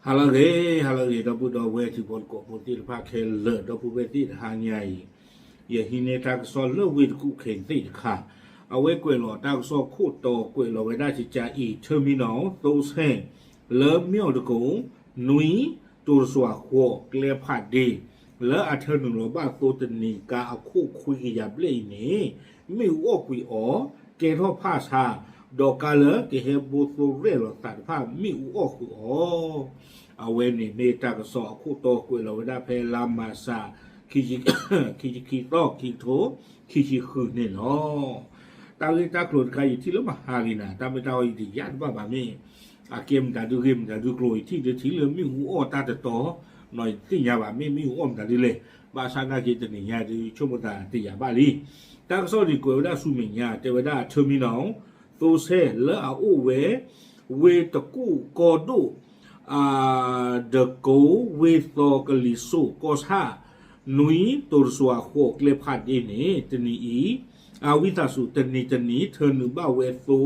ဟါလၢအဂ့ၤ, ဟါလၢအဂ့ၤ ဒီပုၢ်ဒီဝဲၢ်ထံဖိကီၢ်ဖိသ့ၣ်တဖၣ်ခဲလၢာ်, ဒီပုၢ်ဝဲၢ်သ့ၣ်တဟါညါအံၤ, ယဟံးန့ၢ်တၢ်ကစီၣ်လၢဝ့ၢ်တကူၣ်ခ့သ့ၣ်တခါ, အဝဲကွဲးလီၤတၢ်ကစီၣ်ခိၣ်တီကွဲးလီၤဝဲဒၣ်ကကါအံၤ ထၢမံနီၣ် သိဆဲ လၢမ့ၢ်အီၤတကိး နွံ တိၤတစွၤဃိး ကျဲဖးဒ့ လၢအထၢနုာ်လီၤဘၣ်သိတနံၤ ကါအခိၣ်ခွံကယၤဘျဲၣ်အံၤန့ၣ် မ့ၣ်အူအီၣ်ကွံာ်အီၤ ကဲထီၣ်ဖၣ်ဆါ, ဒီးကါလၢကဟဲဘိသိရဲၣ်လီၤသးတဖၣ်မ့ၣ်အူအီၣ်ဃုာ်အီၤ. အဝဲန့ၣ်မ့ၢ်တၢ်ကစီၣ်အခိၣ်တီကွဲးလီၤဝဲဒၣ်ဖဲလါမၢ်ၡး ခံဆံခံသီ ခံကထိခံဆံဃုန့ၣ်လီၤ. တၢ်ဂ့ၢ်တၢ်ကျိၤတခါ ယထံၣ်လၢမဟါဂ့ၤနၤ တၢ်မ့ၢ်တၢ်အီယတယာ်တဘၣ်ဘၣ်မ့ၢ် အကဲမတၤဒုဂ့ၢ်မတၤဒုကျိၤ ယထံၣ်ဒုထံၣ်လၢမ့ၣ်အူအီၣ်တၢ်တတီၤ, နီၢ်ယတသ့ၣ်ညါဘၣ် မ့ၢ်မ့ၣ်အူအီၣ်မတၤဒုလဲၣ်, ဘၣ်ဆၣ်နာ်က့တနံၤညါဒု ဆိကမိၣ်သးတယာ်ဘၣ်လံ. တၢ်ကစီၣ်န့ၣ်ကွဲးဝဲဒၣ်ဆူမဲာ်ညါ တဲဝဲဒၣ်ထၢမံနီၣ် သိဆဲလၢအအိၣ်ဝဲ ဝ့ၢ်တကူၣ်ကီဒိၣ် တကိး ဝ့ၢ်သီ ကလံၤစိးကီၢ်ဆၣ် နွံ တိၤတစွၤဃိး ကျဲဖးဒ့န့ၣ် တနံၤအံၤ အဝံသးစူၤ တနံၤတနံၤ ထၢနုာ်ဘၣ်ဝဲသိ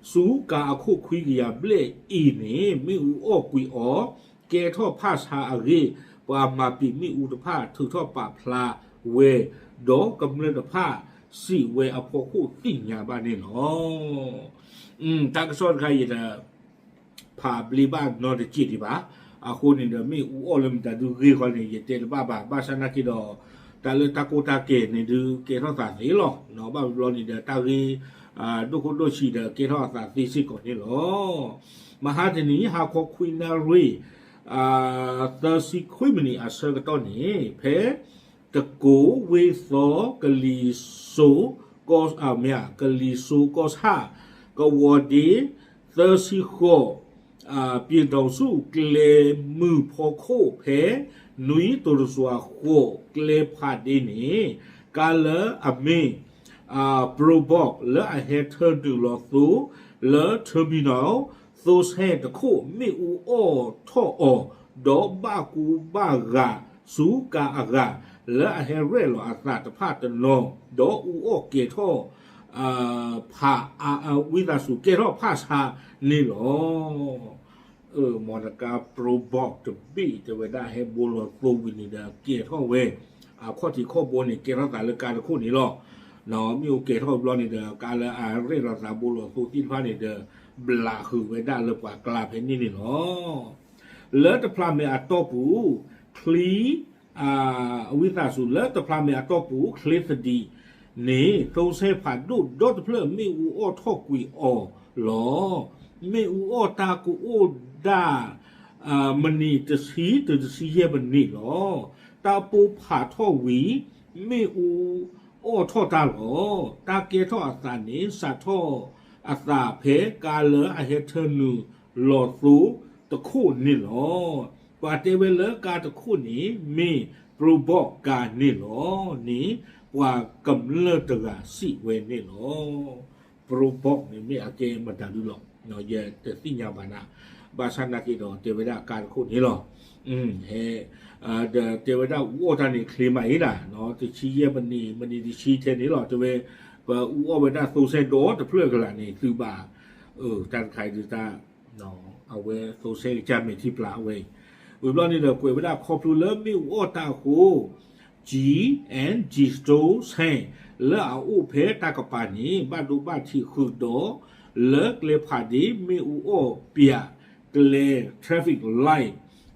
ဆူကါအခိၣ်ခွံကယၤဘျဲၣ်အံၤန့ၣ် မ့ၣ်အူအီၣ်ကွံာ်အီၤ ကဲထီၣ်ဖၣ်ဆါအဂ့ၢ် ပှၤမၤပံာ်မ့ၣ်အူတဖၣ် ထုးထီၣ်ပာ်ဖျါဝဲ ဒီးကမျၢၢ်တဖၣ် စံးဝဲအဖီခိၣ်သ့ၣ်ညါဘၣ်န့ၣ်လီၤ. တၢ်ကစီၣ်တခါအံၤဒီး ဖးဘျ့ဘၣ်နီတစဲးဒံးဘၣ်. အဃိန့ၣ်ဒီး မ့ၣ်အူအီၣ်လၢမတၤဒုဂ့ၢ်ဃီန့ၣ် ယတဲတဘၣ်ဘၣ်. ဘၣ်ဆၣ်နာ်က့ဒီး တၢ်လၢတၢ်ကိၢ်တၢ်ကဲၤန့ၣ်ဒုး ကဲထီၣ်သးသ့လီၤ. ဘၣ်ဘျီန့ၣ်ဒီး တၢ်ဂ့ၢ် ဒိၣ်ခိၣ်ဒိၣ်ဆံးဒီး ကဲထီၣ်အသးသ့စ့ၢ်ကီးန့ၣ်လီၤ. မဟါတနံၤ ဟါခီခွံနၣ်ရံၣ် သၢဆံခွံမံးနံးအဆၢကတီၢ်န့ၣ် ဖဲ တကိး ဝ့ၢ်သီ ကလံၤစိး ကီၢ် မ့ၢ် ကလံၤစိးကီၢ်ဆၣ် ကဝီၤဒ့ သၢဆံဃိး ပြည်ထောင်စု ကျဲမုၢ်ဖီခိၣ်ဖဲ နွံ တိၤတစွၤဃိး ကျဲဖးဒ့န့ၣ် ကါလၢအမ့ၢ် Probox လၢအဟဲထၢနုာ်လီၤသိ လၢ terminal သိဆဲတခိၣ် မ့ၣ်အူအီၣ်ထီၣ်အီၤ ဒီးဘၣ်ကူဘၣ်ဂာ်ဆူကါအဂၤ လၢအဟဲရဲၣ်လီၤအသးတဖၣ်တနီၤ ဒီးအူအီၣ်ကဲထီၣ် ဖး ဝံသးစူၤကဲထီၣ်ဖၣ်ဆါန့ၣ်လီၤ. မတကါ Probox တဘ့ၣ် တဲဝဲဒၣ်ဟဲဘိလီၤသိဝံၤန့ၣ်ဒီး ကဲထီၣ်ဝဲ အခီၣ်ထံးခီၣ်ဘိန့ၣ် ကဲထီၣ်သးလၢကါတခိၣ်န့ၣ်လီၤ. မ့ၣ်အူကဲထီၣ်ဘျီန့ၣ်ဒီး ကါလၢအရဲၣ်လီၤသးဘိလီၤသိသ့ၣ်တဖၣ်န့ၣ်ဒီး ဘျးဃုာ်ဝဲဒၣ်လၢပှၤကျါဖဲန့ၣ်န့ၣ်လီၤ. လၢတဖျးမဲာ်အတီၢ်ပူၤ ချံ ဝံသးစူၤလၢတဖျးမဲာ်အတီၢ်ပူၤ ချ့သဒံးန့ၣ် သိဆဲဖးဒိၣ်ဒီတဖျၢၣ် မ့ၣ်အူအီၣ်ထီၣ်ကွံာ်အီၤလီၤ. မ့ၣ်အူအီၣ်တၢ်ကအိၣ်ဒၣ် မံးနံးတဆံတုၤတဆံယဲၢ်မံးနံးလီၤ. တၢ်ပိၢ်ဖးထီၣ်ဝံၤ မ့ၣ်အူအီၣ်ထီၣ်တၢ်လီၤ. တၢ်ကဲထီၣ်အသးန့ၣ် စးထီၣ်အသးဖဲကါလၢအဟဲထၢနုာ်လီၤသိတခိၣ်န့ၣ်လီၤ. ပှၤတဲဝဲလၢကါတခိၣ်န့ၣ် မ့ၢ် Probox ကါန့ၣ်လီၤန့ၣ် ပှၤကမျၢၢ်တဂၤစံးဝဲန့ၣ်လီၤ. Probox န့ၣ်မ့ၢ်အကဲမတၤဒုလီၤ ယတသ့ၣ်ညါဘၣ်နၤ, ဘၣ်ဆၣ်နာ်က့ဒီး တဲဝဲဒၣ်ကါတခိၣ်န့ၣ်လီၤ. ဟဲ ဒီးတဲဝဲဒၣ်အူအီၣ်တၢ်န့ၣ်ချ့မးအံၤဒၣ် တဆံယဲၢ်မံးနံး မံးနံးတဆံထဲန့ၣ်လီၤ. တဲဝဲ ပအူအီၣ်ဝဲဒၣ်သိဆဲဒီတဖျၢၣ်ကလာ်န့ၣ် သုဘၣ် တၢ်တခါအံၤဒုးတၢ် အဝဲသိဆဲကစၢ်မဲာ်ထံပျၢ်အဝဲအံၤ ဝံၤဘျီန့ၣ်ဒီး ကွဲးဝဲဒၣ်ခီဖျိလၢမ့ၣ်အူအီၣ်တၢ်အဃိ G and G Store ဆဲ လၢအအိၣ်ဖဲတၢ်ကပၤန့ၣ် ဘၣ်ဒိဘၣ်ထံးဃုာ်ဒီး လၢကျဲဖးဒ့ မ့ၣ်အူအီၣ်ပၠးကျဲ traffic light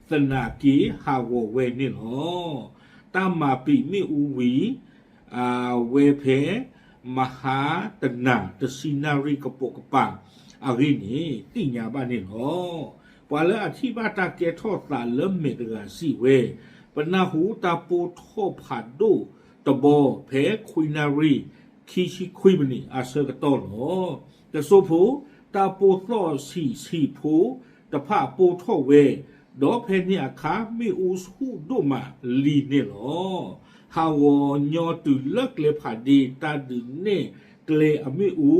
သနာ်က့ဟးဂီၤဝဲန့ၣ်လီၤ. တၢ်မၤပံာ်မ့ၣ်အူဝံၤ ဝဲဖဲ မဟါတနၤ တဆံနၣ်ရံၣ်ကပိာ်ကပၤအဂ့ၢ်န့ၣ် သ့ၣ်ညါဘၣ်န့ၣ်လီၤ. ပှၤလၢအထံၣ်ဘၣ်တၢ်ကဲထီၣ်သးလၢမဲာ်တဂၤစံးဝဲ ပနၢ်ဟူတၢ်ပိၢ်ထီၣ်ဖးဒိၣ်တဘီ ဖဲခွံနၣ်ရံၣ် ခံဆံခွံမံးနံးအဆၢကတီၢ်လီၤ. တစိၢ်ဖိ တၢ်ပိၢ်သီၣ်ဆံးဆံးဖိတဖၣ်ပိၢ်ထီၣ်ဝဲ ဒီးဖဲန့ၣ်အခါ မ့ၣ်အူဆူၣ်ဒိၣ်မးလံန့ၣ်လီၤ. ဟးဂီၤညီတုၤလၢကျဲဖးဒ့ တၢ်ဒုးနဲၣ်ကျဲအမ့ၣ်အူ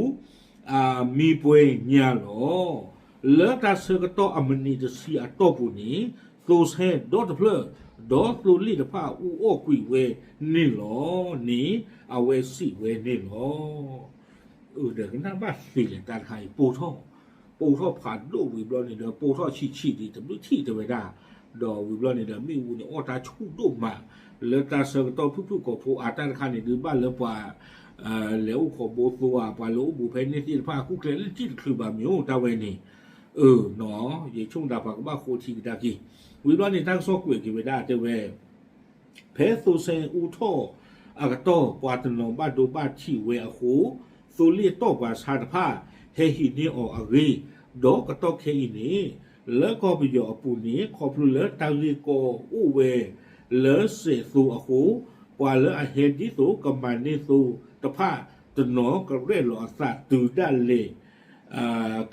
မံပှဲၤညါလီၤ. လၢတၢ်ဆၢကတီၢ်အမံးနံးတဆံအတီၢ်ပူၤန့ၣ် သိဆဲဒီတဖျၢၣ် ဒီးသိလ့ၣ်တဖၣ်အူအီၣ်ကွံာ်ဝဲန့ၣ်လီၤန့ၣ် အဝဲစံးဝဲန့ၣ်လီၤ. ဒီးကနၣ်ဘၣ်သ့လဲၣ် တၢ်တခါအံၤပိၢ်ထီၣ် ပိၢ်ထီၣ်ဖးဒိၣ်ဝံၤဘျီန့ၣ်ဒီး ပိၢ်ထီၣ်ဆံးဆံးဒံးတဘျုးထံၣ်တဲဝဲဒၣ်, ဒီးဝံၤဘျီန့ၣ်ဒီး မ့ၣ်အူန့ၣ်အီၣ်တၢ်ဆူၣ်ဒိၣ်မး, လၢတၢ်ဆၢကတီၢ်ဖုၣ်ဖုၣ်ကိာ်ဖိအါတၢ်တခါန့ၣ်ဒုး ဘၣ်လၢပှၤ လဲၤအိၣ်ခိးဘိသိဧါ, ပှၤလဲၤအိၣ်ဘူးဖဲန့ၣ်သ့ၣ်တဖၣ် ကူၣ်ကျဲလၢတံၢ်တချုးဘၣ်မ့ၢ်အိၣ်တၢ်ဝဲန့ၣ်, အၢ နီၤ ယဆိကမိၣ်သးပှၤကဘၣ်ဃိထံကဒါက့ၤ, ဝံၤဘျီန့ၣ် တၢ်ကစီၣ်ကွဲးက့ၤဝဲဒၣ်တဲဝဲ ဖဲသိဆဲအူထီၣ်အကတီၢ် ပှၤတနီၤဘၣ်ဒိဘၣ်ထံးဝဲအဃိ, သိလ့ၣ်တီၢ်ပှၤဆါတဖၣ် ဟဲဟံးန့ၢ်အီၤအဂ့ၢ်, ဒီးကတီၢ်ခဲအံၤန့ၣ် လၢကီၢ်ပယီၤအပူၤန့ၣ် ခီဖျိလၢတၢ်ဂ့ၢ်ကီအိၣ်ဝဲလၢစဲးသိအဃိ, ပှၤလၢအဟဲဒ်သိးကမၤန့ၢ်သိတဖၣ်တနီၤ ကရဲၣ်လီၤအသးတုၤဒၣ်လဲာ်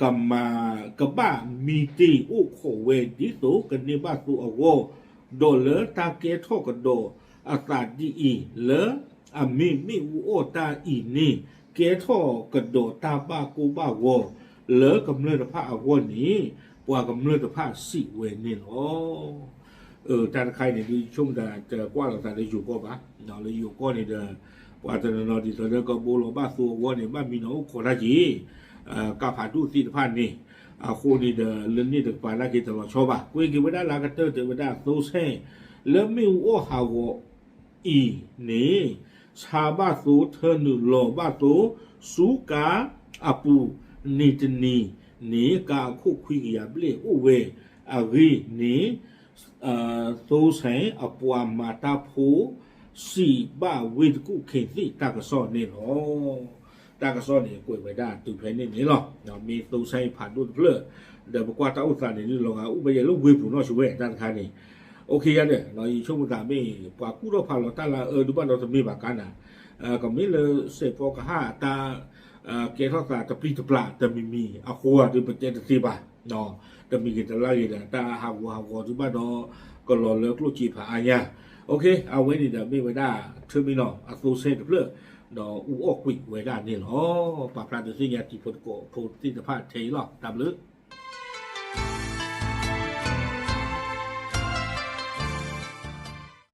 ကမၤ ကဘၣ်မံတ့ၢ်အိၣ်ခိးဝဲဒ်သိးကန့ၢ်ဘၣ်သိအဂီၢ်, ဒီးလၢတၢ်ကဲထီၣ်ကဒီးအသးဒ်အံၤ, လၢအမ့ၢ်မ့ၣ်အူအီၣ်တၢ်အံၤန့ၣ် ကဲထီၣ်ကဒီးတၢ်ဘၣ်ကိၢ်ဘၣ်ဂီၤ လၢကမျၢၢ်တဖၣ်အဂီၢ်န့ၣ် ပှၤကမျၢၢ်တဖၣ်စံးဝဲန့ၣ်လီၤ. တၢ်တခါအံၤန့ၣ်ဒုး ယဆိကမိၣ်တၢ်တကွၢ်လိာ်သးလၢယိၤကီၢ်ဘၣ်, လၢယိၤကီၢ်န့ၣ်ဒီး ပှၤတနီၤနီၤဒ်သိးလၢကဘိလီၤဘၣ်သိအဂီၢ်န့ၣ် ဘၣ်မံနီၤအိၣ်ခိးတၢ်က့ၤ ကၢ်ဖးဒိၣ်သ့ၣ်တဖၣ်န့ၣ်, အဃိန့ၣ်ဒီး လၢန့ၣ်တကပၤနာ်က့တလီၤဆီဘၣ်. ကွဲက့ၤဝဲဒၣ်လၢကတၢၢ်တဲဝဲဒၣ်သိဆဲ လၢမ့ၣ်အူအီၣ်ဟးဂီၤအံၤန့ၣ် ဆါဘၣ်သိထၢနုာ်လီၤဘၣ်သိ ဆူကါအပူၤ နံၤတနံၤန့ၣ် ကါအခိၣ်ခွံကယၤဘျဲၣ်အိၣ်ဝဲအဂ့ၢ်န့ၣ် သိဆဲအပှၤမၤတၢ်ဖိ စံးဘၣ်ဝ့ၢ်တကူၣ်ခ့သ့ၣ်တၢ်ကစီၣ်န့ၣ်လီၤ. တၢ်ကစီၣ်န့ၣ်ကွဲးဝဲဒၣ်တုၤဖဲန့ၣ်န့ၣ်လီၤ. မ့ၢ်သိဆဲဖးဒိၣ်တဖျၢၣ် ဒီးပကွၢ်တၢ်အိၣ်သးန့ၣ်ဒုး လီၤဂာ်အိၣ်ဝဲယဲလၢဝ့ၢ်ပူၤနီၢ်ဆိဝဲတၢ်တခါန့ၣ်, အိၣ်ခ့ယါဒီး ယဆိကမိၣ်သးမ့ၢ် ပှၤကူၣ်ထီၣ်ဖးလီၤတၢ်လၢအအၢဒုးဘၣ်ဒီးတမ့ၢ်ဘၣ်ကါနၤ, ကမ့ၢ်လၢစဲးဖီကဟၣ်တၢ် ကဲထီၣ်သးတပျံၤတပျၢ်တမံၤမံၤအဃိဒီး ပတဲတသ့ဘၣ်, တမံၤဂ့ၤတလါဂ့ၤဒီး တၢ်ဟးဂူာ်ဟးဂီၤဒုးဘၣ်ဒီး ကလီၤလၢကျိၣ်စ့ဖးအါညါ, အဝဲန့ၣ်ဒီးမ့ၢ်ဝဲဒၣ် ထၢမံနီၤ အသိဆဲတဖျၢၣ် ဒီးအူအီၣ်ကွံာ်ဝဲဒၣ်န့ၣ်လီၤ. ပာ်ဖျါဒုးသ့ၣ်ညါတံၤဖိသကိးဖိသ့ၣ်တဖၣ်ထဲအံၤလီၤ. တၢ်ဘျုး